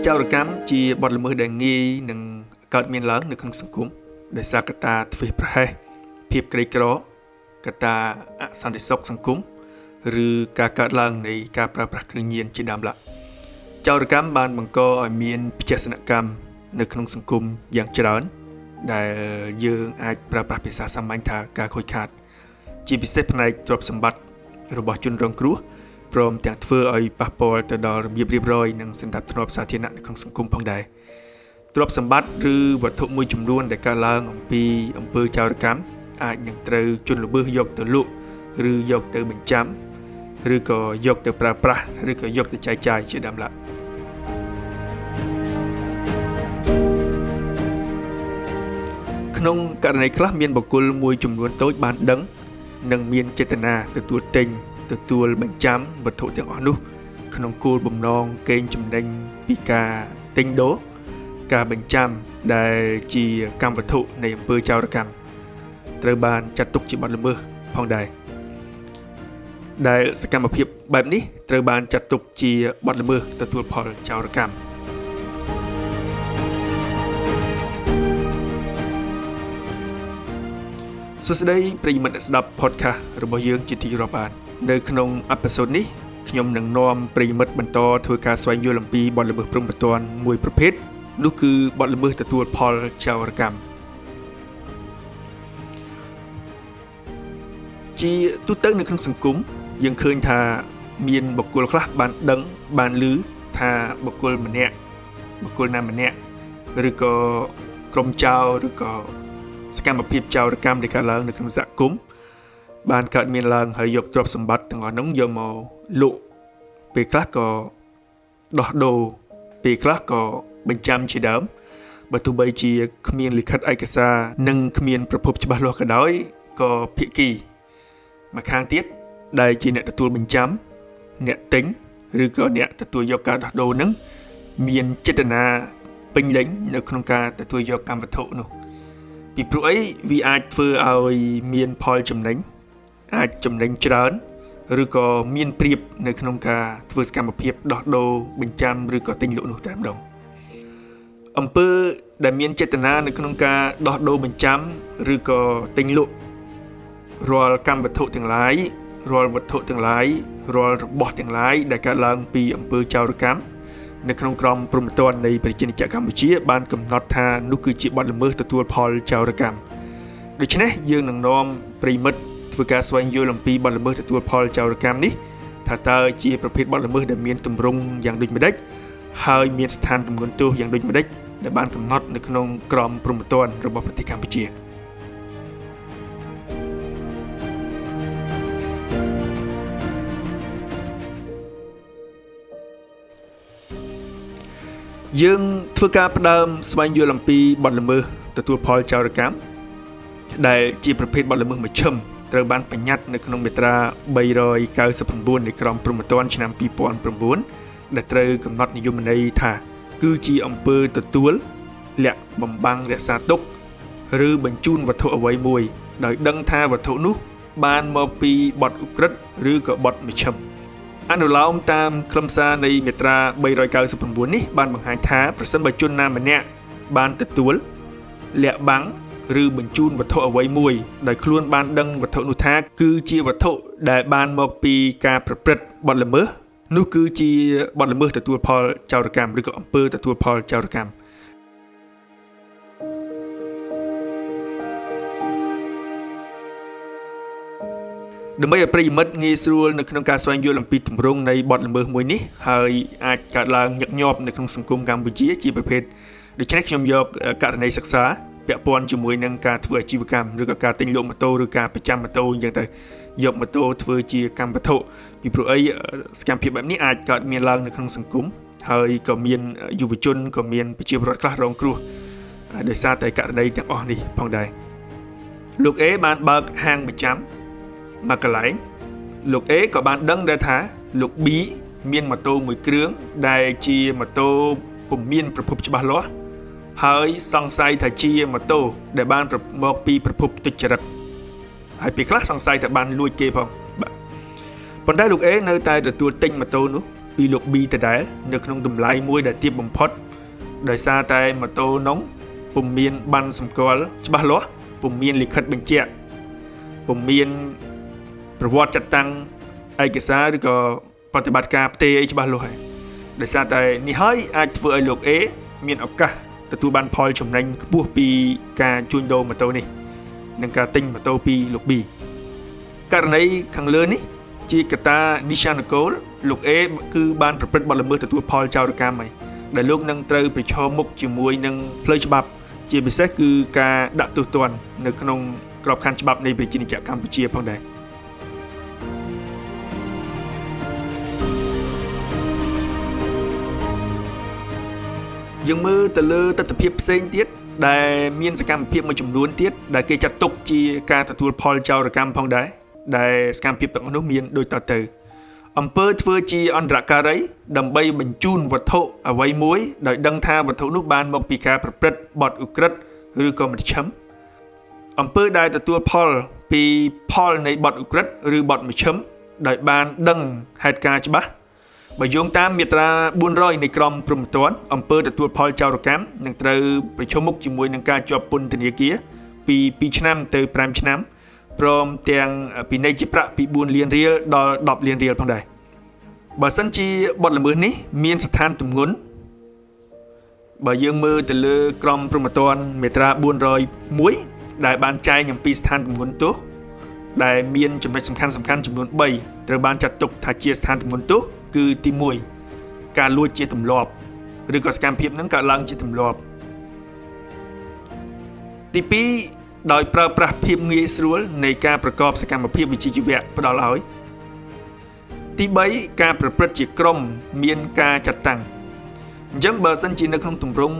ចោរកម្មជាបទល្មើសដែលងាយនឹងកើតមានឡើងនៅក្នុងសង្គមដោយសារកត្តាធ្វេសប្រហែសភាពក្រីក្រកត្តាអសន្តិសុខសង្គមឬការកើតឡើងនៃការប្រើប្រាស់គ្រឿងញៀនជាដើមឡើយចោរកម្មបានបង្កឲ្យមានព្យសនកម្មនៅក្នុងសង្គមយ៉ាងច្រើនដែលយើងអាចប្រើប្រាស់ភាសាសាមញ្ញថាការខូចខាតជាពិសេសផ្នែកទ្រព្យសម្បត្តិរបស់ជនរងគ្រោះព្រមទាំងធ្វើឲ្យប៉ះពាល់ទៅដល់របៀបរៀបរយនិងសណ្ដាប់ធ្នាប់សាធារណៈនៅក្នុងសង្គមផងដែរទ្រព្យសម្បត្តិឬវត្ថុមួយចំនួនដែលកើតឡើងអំពីអំពើចោរកម្មអាចនឹងត្រូវជនល្មើសយកទៅលក់ឬយកទៅបញ្ចាំឬក៏យកទៅប្រើប្រាស់ឬក៏យកទៅចែកចាយជាដើមឡើយក្នុងករណីខ្លះមានបុគ្គលមួយចំនួនតូចបានដឹងនិងមានចេតនាទទួលទិញទទួលបញ្ចាំវត្ថុទាំងអស់នោះក្នុងគោលបំណងកេងចំណេញពីការទិញដូរការបញ្ចាំដែលជាកម្មវត្ថុនៃអំពើចោរកម្មត្រូវបានចាត់ទុកជាបទល្មើសផងដែរដែលសកម្មភាពបែបនេះត្រូវបានចាត់ទុកជាបទល្មើសទទួលផលចោរកម្មសួស្តីប្រិយមិត្តអ្នកស្ដាប់ podcast របស់យើងជាទីរាប់អាននៅក្នុងអេពីសូតនេះខ្ញុំនឹងនាំប្រិយមិត្តបន្តធ្វើការស្វែងយល់អំពីបទល្មើសព្រហ្មទណ្ឌមួយប្រភេទនោះគឺបទល្មើសទទួលផលចោរកម្មជាទូទៅនៅក្នុងសង្គមយើងឃើញថាមានបុគ្គលខ្លះបានដឹងបានឮថាបុគ្គលម្នាក់បុគ្គលណាម្នាក់ឬក៏ក្រុមចោរឬក៏សកម្មភាពចោរកម្មដែលកើតឡើងនៅក្នុងសហគមន៍បានកើតមានឡើងហើយយកទ្រព្យសម្បត្តិទាំងអស់នោះយកមកលក់ពេលខ្លះក៏ដោះដូរពេលខ្លះក៏បញ្ចាំជាដើមបើទោះបីជាគ្មានលិខិតឯកសារនិងគ្មានប្រភពច្បាស់លាស់ក៏ដោយក៏ភាគីម្ខាងទៀតដែលជាអ្នកទទួលបញ្ចាំអ្នកទិញឬក៏អ្នកទទួលយកការដោះដូរនឹងមានចេតនាពេញលេញនៅក្នុងការទទួលយកកម្មវត្ថុនោះពីព្រោះអីវាអាចធ្វើឲ្យមានផលចំណេញអាចចំណេញច្រើនឬក៏មានប្រៀបនៅក្នុងការធ្វើសកម្មភាពដោះដូរបញ្ចាំឬក៏ទិញលក់នោះតែម្ដងអំពើដែលមានចេតនានៅក្នុងការដោះដូរបញ្ចាំឬក៏ទិញលក់រាល់កម្មវត្ថុទាំងឡាយរាល់វត្ថុទាំងឡាយរាល់របស់ទាំងឡាយដែលកើតឡើងពីអំពើចោរកម្មនៅក្នុងក្រមព្រហ្មទណ្ឌនៃប្រជាណាចក្រកម្ពុជាបានកំណត់ថានោះគឺជាបទល្មើសទទួលផលចោរកម្មដូច្នេះយើងនឹងនាំប្រិយមិត្តធ្វើការស្វែងយល់អំពីបទល្មើសទទួលផលចោរកម្មនេះថាតើជាប្រភេទបទល្មើសដែលមានទម្រង់យ៉ាងដូចម្តេចហើយមានស្ថានទម្ងន់ទោសយ៉ាងដូចម្តេចដែលបានកំណត់នៅក្នុងក្រមព្រហ្មទណ្ឌរបស់ប្រទេសកម្ពុជាយើងធ្វើការផ្ដើមស្វែងយល់អំពីបទល្មើសទទួលផលចោរកម្មដែលជាប្រភេទបទល្មើសមជ្ឈិមត្រូវបានបញ្ញត្តិនៅក្នុងមាត្រា399នៃក្រមព្រហ្មទណ្ឌឆ្នាំ2009ដែលត្រូវកំណត់និយមន័យថាគឺជាអំពើទទួលលាក់បំបាំងរក្សាទុកឬបញ្ជូនវត្ថុអ្វីមួយដោយដឹងថាវត្ថុនោះបានមកពីបទឧក្រិដ្ឋឬក៏បទមជ្ឈិមអនុលោមតាមខ្លឹមសារនៃមាត្រា399នេះបានបង្ហាញថាប្រសិនបើជនណាម្នាក់បានទទួលលាក់បាំងឬបញ្ជូនវត្ថុអ្វីមួយដោយខ្លួនបានដឹងវត្ថុនោះថាគឺជាវត្ថុដែលបានមកពីការប្រព្រឹត្តបទល្មើសនោះគឺជាបទល្មើសទទួលផលចោរកម្មឬក៏អំពើទទួលផលចោរកម្មដើម្បីឲ្យប្រិយមិត្តងាយស្រួលនៅក្នុងការស្វែងយល់អំពីទម្រង់នៃបទល្មើសមួយនេះហើយអាចកើតឡើងញឹកញាប់នៅក្នុងសង្គមកម្ពុជាជាប្រភេទដូច្នេះខ្ញុំយកករណីសិក្សាពាក់ព័ន្ធជាមួយនឹងការធ្វើអាជីវកម្មឬក៏ការទិញលក់ម៉ូតូឬការប្រចាំម៉ូតូអញ្ចឹងទៅយកម៉ូតូធ្វើជាកម្មវត្ថុពីព្រោះអីសកម្មភាពបែបនេះអាចកើតមានឡើងនៅក្នុងសង្គមហើយក៏មានយុវជនក៏មានប្រជាពលរដ្ឋខ្លះរងគ្រោះដោយសារតែករណីទាំងអស់នេះផងដែរលោកអេបានបើកហាងប្រចាំមួយកន្លែងលោកអេក៏បានដឹងដែរថាលោក B មានម៉ូតូមួយគ្រឿងដែលជាម៉ូតូពុំមានប្រភពច្បាស់លាស់ហើយសង្ស័យថាជាម៉ូតូដែលបានមកពីប្រភពទុច្ចរិតហើយពេលខ្លះសង្ស័យថាបានលួចគេផងបាទប៉ុន្តែលោកអេនៅតែទទួលទិញម៉ូតូនោះ ពីលោក B ដដែលនៅក្នុងតម្លៃមួយដែលទាបបំផុតដោយសារតែម៉ូតូនោះពុំមានប័ណ្ណសម្គាល់ច្បាស់លាស់ពុំមានលិខិតបញ្ជាក់ពុំមានប្រវត្តិចាត់តាំងឯកសារឬក៏ប្រតិបត្តិការផ្ទេរអីច្បាស់លាស់ហើយដោយសារតែនេះហើយអាចធ្វើឲ្យលោក A មានឱកាសទទួលបានផលចំណេញខ្ពស់ពីការជួញដូរម៉ូតូនេះនិងការទិញម៉ូតូពីលោក B ករណីខាងលើនេះជាកត្តានិស្សានុកូលលោក A គឺបានប្រព្រឹត្តបទល្មើសទទួលផលចោរកម្មហើយដែលលោកនឹងត្រូវប្រឈមមុខជាមួយនឹងផ្លូវច្បាប់ជាពិសេសគឺការដាក់ទោសទណ្ឌនៅក្នុងក្របខ័ណ្ឌច្បាប់នៃប្រជាណាចក្រកម្ពុជាផងដែរយើងមើលទៅលើទិដ្ឋភាពផ្សេងទៀតដែលមានសកម្មភាពមួយចំនួនទៀតដែលគេចាត់ទុកជាការទទួលផលចោរកម្មផងដែរដែលសកម្មភាពទាំងនោះមានដូចតទៅអំពើធ្វើជាអន្តរការីដើម្បីបញ្ជូនវត្ថុអ្វីមួយដោយដឹងថាវត្ថុនោះបានមកពីការប្រព្រឹត្តបទឧក្រិដ្ឋឬក៏មជ្ឈិមអំពើដែលទទួលផលពីផលនៃបទឧក្រិដ្ឋឬបទមជ្ឈិមដោយបានដឹងហេតុការណ៍ច្បាស់បើយោងតាមមាត្រា400នៃក្រមព្រហ្មទណ្ឌអំពើទទួលផលចោរកម្មនឹងត្រូវប្រឈមមុខជាមួយនឹងការជាប់ពន្ធនាគារពី2ឆ្នាំទៅ5ឆ្នាំព្រមទាំងពិន័យជាប្រាក់ពី4លានរៀលដល់10លានរៀលផងដែរបើសិនជាបទល្មើសនេះមានស្ថានទម្ងន់បើយើងមើលទៅលើក្រមព្រហ្មទណ្ឌមាត្រា401ដែលបានចែងអំពីស្ថានទម្ងន់ទោសដែលមានចំណុចសំខាន់ៗចំនួន3ត្រូវបានចាត់ទុកថាជាស្ថានទម្ងន់ទោសគឺទី1ការលួចជាទម្លាប់ឬក៏សកម្មភាពនឹងកើតឡើងជាទម្លាប់ទី2ដោយប្រើប្រាស់ភាពងាយស្រួលនៃការប្រកបសកម្មភាពវិជ្ជាជីវៈផ្ដល់ឲ្យទី3ការប្រព្រឹត្តជាក្រុមមានការចាត់តាំងអញ្ចឹងបើសិនជានៅក្នុងទម្រង់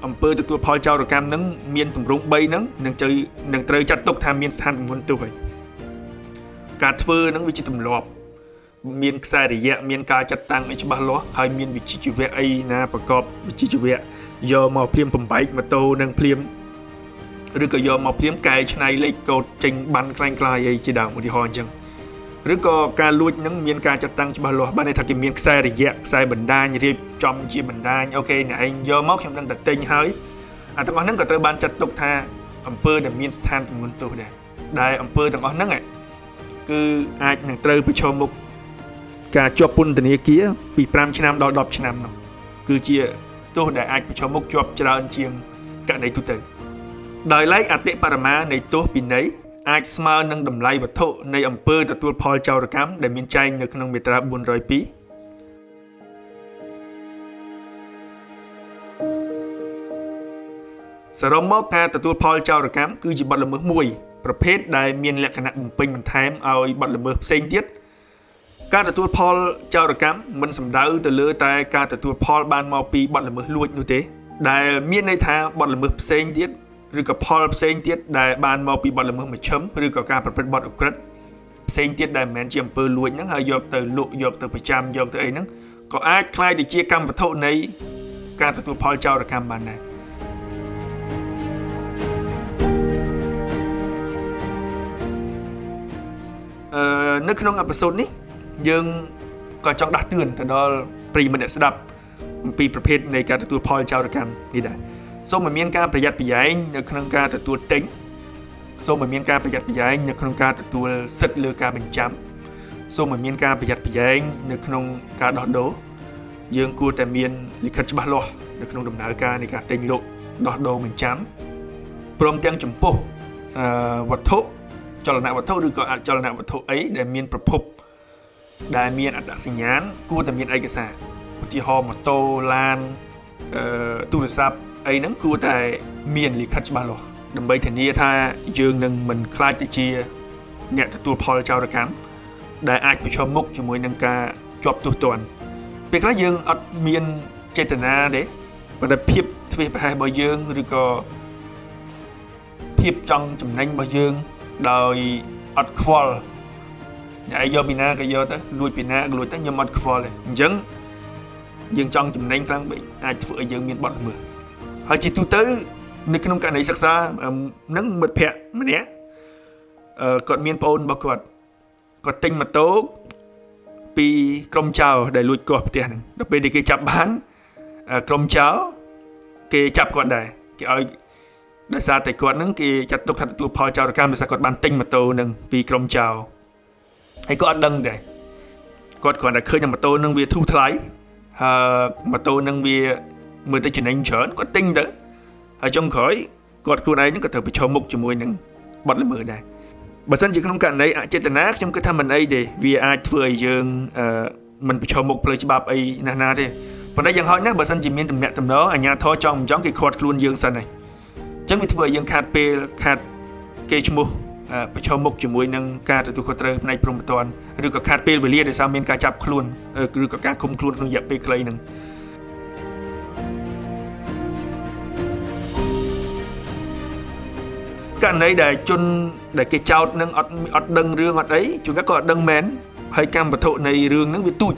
អំពើទទួលផលចោរកម្មនឹងមានទម្រង់3ហ្នឹងនឹងត្រូវចាត់ទុកថាមានស្ថានទម្ងន់ទោសហើយការធ្វើនឹងវាជាទម្លាប់មានខ្សែរយៈមានការចាត់តាំងឲ្យច្បាស់លាស់ហើយមានវិជ្ជាជីវៈអីណាប្រកបវិជ្ជាជីវៈយកមកភ្លាមបំបែកម៉ូតូនឹងភ្លាមឬក៏យកមកភ្លាមកែច្នៃលេខកូដចេញបានក្លែងៗអីជាដើមឧទាហរណ៍អញ្ចឹងឬក៏ការលួចនឹងមានការចាត់តាំងច្បាស់លាស់បានន័យថាគេមានខ្សែរយៈខ្សែបណ្ដាញរៀបចំជាបណ្ដាញអូខេអ្នកឯងយកមកខ្ញុំនឹងតែទិញហើយអាទាំងអស់ហ្នឹងក៏ត្រូវបានចាត់ទុកថាអំពើដែលមានស្ថានទម្ងន់ទោសដែរដែលអំពើទាំងអស់ហ្នឹងគឺអាចនឹងត្រូវប្រឈមមុខការជាប់ពន្ធនាគារពី5ឆ្នាំដល់10ឆ្នាំនោះគឺជាទោសដែលអាចប្រឈមមុខជាប់ច្រើនជាងករណីទូទៅដោយឡែកអតិបរមានៃទោសពិន័យអាចស្មើនឹងតម្លៃវត្ថុនៃអំពើទទួលផលចោរកម្មដែលមានចែងនៅក្នុងមាត្រា402សរុបមកការទទួលផលចោរកម្មគឺជាបទល្មើសមួយប្រភេទដែលមានលក្ខណៈបំពេញបន្ថែមឲ្យបទល្មើសផ្សេងទៀតការទទួលផលចោរកម្មមិនសំដៅទៅលើតែការទទួលផលបានមកពីបទល្មើសលួចនោះទេដែលមានន័យថាបទល្មើសផ្សេងទៀតឬក៏ផលផ្សេងទៀតដែលបានមកពីបទល្មើសមជ្ឈិមឬក៏ការប្រព្រឹត្តបទឧក្រិដ្ឋផ្សេងទៀតដែលមិនមែនជាអំពើលួចហ្នឹងហើយយកទៅលក់យកទៅប្រចាំយកទៅអីហ្នឹងក៏អាចក្លាយទៅជាកម្មវត្ថុនៃការទទួលផលចោរកម្មបានដែរនៅក្នុងអេពីសូតនេះយើងក៏ចង់ដាស់តឿនទៅដល់ប្រិយមិត្តអ្នកស្ដាប់អំពីប្រភេទនៃការទទួលផលចោរកម្មនេះដែរសូមឲ្យមានការប្រយ័ត្នប្រយែងនៅក្នុងការទទួលទិញសូមឲ្យមានការប្រយ័ត្នប្រយែងនៅក្នុងការទទួលសិទ្ធិលើការបញ្ចាំសូមឲ្យមានការប្រយ័ត្នប្រយែងនៅក្នុងការដោះដូរយើងគួរតែមានលិខិតច្បាស់លាស់នៅក្នុងដំណើរការនៃការទិញលក់ដោះដូរបញ្ចាំព្រមទាំងចំពោះវត្ថុចលនវត្ថុឬក៏អចលនវត្ថុអីដែលមានប្រភពដែលមានអត្តសញ្ញាណគួរតែមានឯកសារឧទាហរណ៍ម៉ូតូឡានទូរស័ព្ទអីហ្នឹងគួរតែមានលិខិតច្បាស់លាស់ដើម្បីធានាថាយើងនឹងមិនខ្លាចទៅជាអ្នកទទួលផលចោរកម្មដែលអាចប្រឈមមុខជាមួយនឹងការជាប់ទោសទណ្ឌពេលខ្លះយើងអត់មានចេតនាទេប៉ុន្តែភាពធ្វេសប្រហែសរបស់យើងឬក៏ភាពចង់ចំណេញរបស់យើងដោយអត់ខ្វល់អ្នកឯងយកពីណាក៏យកទៅលួចពីណាក៏លួចទៅខ្ញុំអត់ខ្វល់ទេអញ្ចឹងយើងចង់ចំណេញខ្លាំងពេកអាចធ្វើឲ្យយើងមានបទល្មើសហើយជាទូទៅនៅក្នុងករណីសិក្សានឹងមិត្តភ័ក្តិម្នាក់គាត់មានប្អូនរបស់គាត់គាត់ទិញម៉ូតូពី ពីក្រុមចោរដែលលួចគាស់ផ្ទះហ្នឹងដល់ពេលដែលគេចាប់បានក្រុមចោរគេចាប់គាត់ដែរគេឲ្យដោយសារតែគាត់ហ្នឹងគេចាត់ទុកថាទទួលផលចោរកម្មដោយសារគាត់បានទិញម៉ូតូហ្នឹងពីក្រុមចោរហើយគាត់អត់ដឹងដែរគាត់គ្រាន់តែឃើញថាម៉ូតូហ្នឹងវាធូរថ្លៃហើយម៉ូតូហ្នឹងវាមើលទៅចំណេញច្រើនគាត់ទិញទៅហើយចុងក្រោយគាត់ខ្លួនឯងហ្នឹងក៏ត្រូវប្រឈមមុខជាមួយនឹងបទល្មើសដែរបើសិនជាក្នុងករណីអចេតនាខ្ញុំគិតថាមិនអីទេវាអាចធ្វើឲ្យយើងមិនប្រឈមមុខផ្លូវច្បាប់អីណាស់ណាទេប៉ុន្តែយ៉ាងហោចណាស់បើសិនជាមានទំនាក់ទំនងអាជ្ញាធរចង់មិនចង់គេឃាត់ខ្លួនយើងសិនហើយអញ្ចឹងវាធ្វើឲ្យយើងខាតពេលខាតគេឈ្មោះប្រឈមមុខជាមួយនឹងការទទួលខុសត្រូវផ្នែកព្រហ្មទណ្ឌឬក៏ខាតពេលវេលាដោយសារមានការចាប់ខ្លួនឬក៏ការឃុំខ្លួនក្នុងរយៈពេលខ្លីហ្នឹងករណីដែលជនដែលគេចោទនឹងអត់ដឹងរឿងអត់អីជួនកាលក៏អត់ដឹងមែនហើយកម្មវត្ថុនៃរឿងហ្នឹងវាទូច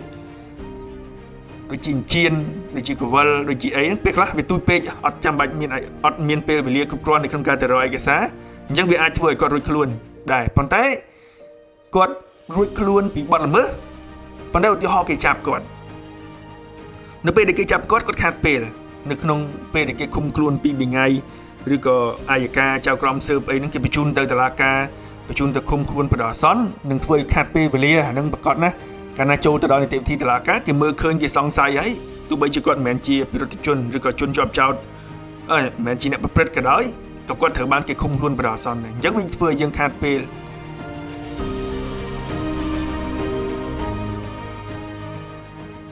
ដូចជាជៀនដូចជាកវលដូចជាអីហ្នឹងពេលខ្លះវាទូចពេកអត់ចាំបាច់មានអត់មានពេលវេលាគ្រប់គ្រាន់នៅក្នុងការទៅរកឯកសារអញ្ចឹងវាអាចធ្វើឲ្យគាត់រួចខ្លួនដែរប៉ុន្តែគាត់រួចខ្លួនពីបទល្មើសប៉ុន្តែឧទាហរណ៍គេចាប់គាត់នៅពេលដែលគេចាប់គាត់គាត់ខាតពេលនៅក្នុងពេលដែលគេឃុំខ្លួនពី2ថ្ងៃឬក៏អាយកាចៅក្រមស៊ើបអីហ្នឹងគេបញ្ជូនទៅតុលាការបញ្ជូនទៅឃុំខ្លួនបណ្ដោះអាសន្ននឹងធ្វើឲ្យខាតពេលវេលាអាហ្នឹងប្រាកដណាស់កាលណាចូលទៅដល់នីតិវិធីតុលាការគេមើលឃើញគេសង្ស័យហើយទោះបីជាគាត់មិនមែនជាពិរុទ្ធជនឬក៏ជនជាប់ចោទអើមិនមែនជាអ្នកប្រព្រឹត្តក៏ដោយក៏គាត់ត្រូវបានគេឃុំខ្លួនបណ្ដោះអាសន្នដែរអញ្ចឹងវាធ្វើឲ្យយើងខាតពេល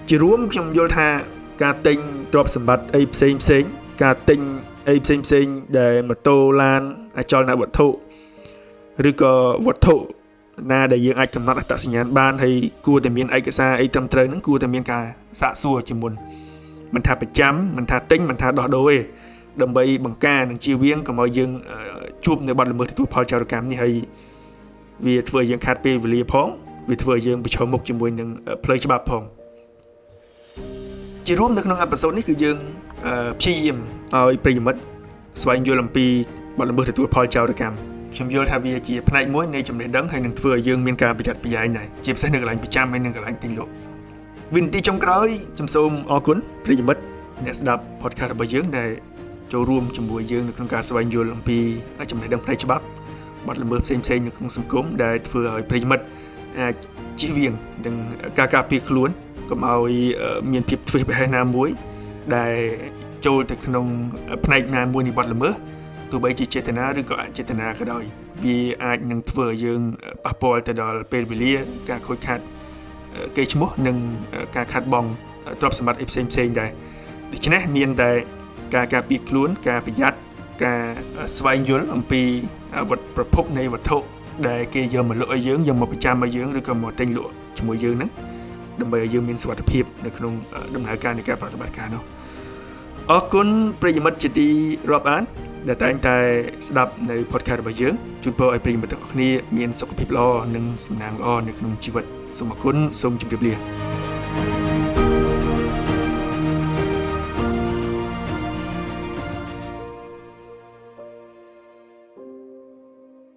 ជារួមខ្ញុំយល់ថាការទិញទ្រព្យសម្បត្តិអីផ្សេងផ្សេងការទិញអីផ្សេងផ្សេងដែលម៉ូតូឡានអចលនវត្ថុឬក៏វត្ថុណាដែលយើងអាចកំណត់អត្តសញ្ញាណបានហើយគួរតែមានឯកសារអីត្រឹមត្រូវហ្នឹងគួរតែមានការសាកសួរជាមុនមិនថាប្រចាំមិនថាទិញមិនថាដោះដូរទេដើម្បីបង្ការនិងជៀសវាងកុំឲ្យយើងជួបនៅបទល្មើសទទួលផលចោរកម្មនេះហើយវាធ្វើឲ្យយើងខាតពេលវេលាផងវាធ្វើឲ្យយើងប្រឈមមុខជាមួយនឹងផ្លូវច្បាប់ផងជារួមនៅក្នុង episode នេះគឺយើងព្យាយាមឲ្យប្រិយមិត្តស្វែងយល់អំពីបទល្មើសទទួលផលចោរកម្មខ្ញុំយល់ថាវាជាផ្នែកមួយនៃចំណេះដឹងហើយនឹងធ្វើឲ្យយើងមានការប្រយ័ត្នប្រយែងដែរជាពិសេសនៅកន្លែងប្រចាំហើយនិងកន្លែងទិញលក់វិនទីចុងក្រោយខ្ញុំសូមអរគុណប្រិយមិត្តអ្នកស្ដាប់ podcast របស់យើងដែលចូលរួមជាមួយយើងនៅក្នុងការស្វែងយល់អំពីចំណេះដឹងផ្នែកច្បាប់បទល្មើសផ្សេងៗនៅក្នុងសង្គមដែលធ្វើឲ្យប្រិយមិត្តអាចជៀសវាងនឹងការការពារខ្លួនកុំឲ្យមានភាពធ្វេសប្រហែសណាមួយដែលចូលទៅក្នុងផ្នែកណាមួយនៃបទល្មើសទោះបីជាចេតនាឬក៏អចេតនាក៏ដោយវាអាចនឹងធ្វើឲ្យយើងប៉ះពាល់ទៅដល់ពេលវេលាការខូចខាតកេរ្តិ៍ឈ្មោះនិងការខាតបង់ទ្រព្យសម្បត្តិអីផ្សេងផ្សេងដែរដូច្នេះមានតែការការពារខ្លួនការប្រយ័ត្នការស្វែងយល់អំពីវត្ថុប្រភពនៃវត្ថុដែលគេយកមកលក់ឲ្យយើងយកមកប្រចាំឲ្យយើងឬក៏មកទិញលក់ជាមួយយើងហ្នឹងដើម្បីឲ្យយើងមានសុវត្ថិភាពនៅក្នុងដំណើរការនៃការប្រតិបត្តិការនោះអរគុណប្រិយមិត្តជាទីរាប់អានដែលតែងតែស្ដាប់នៅ podcast របស់យើងជូនពរឲ្យប្រិយមិត្តទាំងអស់គ្នាមានសុខភាពល្អនិងសំណាងល្អនៅក្នុងជីវិតសូមអរគុណសូមជម្រាបលា